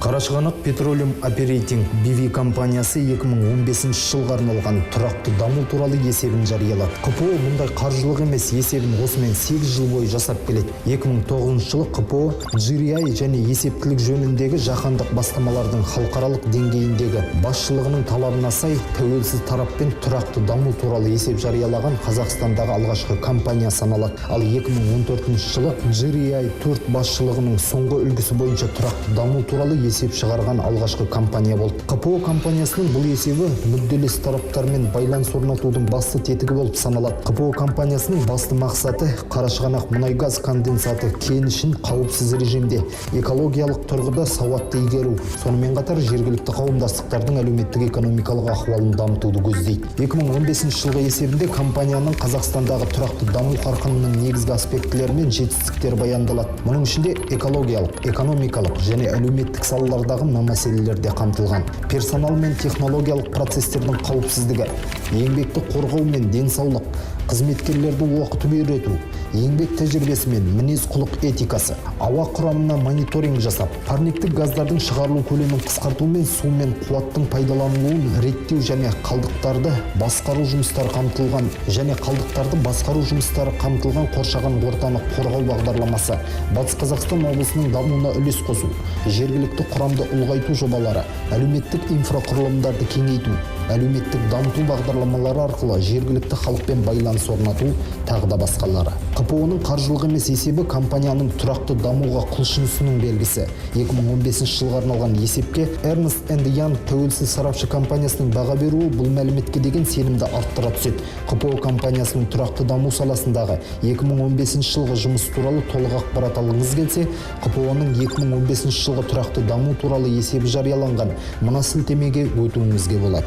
Қарашығанақ Petroleum Operating BV компаниясы 2015 жылға арналған тұрақты даму туралы есебін жариялады. ҚПО мұндай қаржылық емес есебін осымен 8 жыл бойы жасап келеді. 2009 жылы ҚПО GRI және есептілік жөніндегі жаһандық бастамалардың халықаралық деңгейіндегі басшылығының талабына сай тәуелсіз тараппен тұрақты даму туралы есеп жариялаған Қазақстандағы алғашқы компания саналады. Ал 2014 жылы GRI 4 басшылығының соңғы үлгісі бойынша тұрақты даму туралы есеп шығарған алғашқы компания болды. ҚПО компаниясының бұл есебі мүдделес тараптармен байланыс орнатудың басты тетігі болып саналады. ҚПО компаниясының басты мақсаты Қарашығанақ мұнай-газ конденсаты кенішін қауіпсіз режимде, экологиялық тұрғыда сауатты игеру, сонымен қатар жергілікті қауымдастықтардың әлеуметтік экономикалық ахуалын дамытуды көздейді. 2015 жылғы есебінде компанияның Қазақстандағы тұрақты даму қарқынының негізгі аспектілері мен жетістіктері баяндалады. Мұның ішінде экологиялық, экономикалық және әлеуметтік салалардағы мына мәселелер де қамтылған: персонал мен технологиялық процестердің қауіпсіздігі, еңбекті қорғау мен денсаулық, қызметкерлерді оқытып үйрету, еңбек тәжірибесі мен мінез құлық этикасы, ауа құрамына мониторинг жасап, парниктік газдардың шығарылу көлемін қысқарту мен су мен қуаттың пайдаланылуын реттеу және қалдықтарды басқару жұмыстары қамтылған қоршаған ортаны қорғау бағдарламасы, Батыс Қазақстан облысының дамуына үлес қосу, жергілікті құрамды ұлғайту жобалары, әлеуметтік инфрақұрылымдарды кеңейту, әлеуметтік дамыту бағдарламалары арқылы жергілікті халықпен байланыс орнату, тағы да басқалары. ҚПО-ның қаржылық емес есебі компанияның тұрақты дамуға құлшынысының белгісі. 2015 жылға арналған есепке Ernst and Young тәуелсіз сарапшы компаниясының баға беруі бұл мәліметке деген сенімді арттыра түседі. ҚПО компаниясының тұрақты даму саласындағы 2015 жылғы жұмыс туралы толық ақпарат алғыңыз келсе, ҚПО-ның 2015 жылғы тұрақты даму туралы есебі жарияланған мына сілтемеге өтуіңізге болады.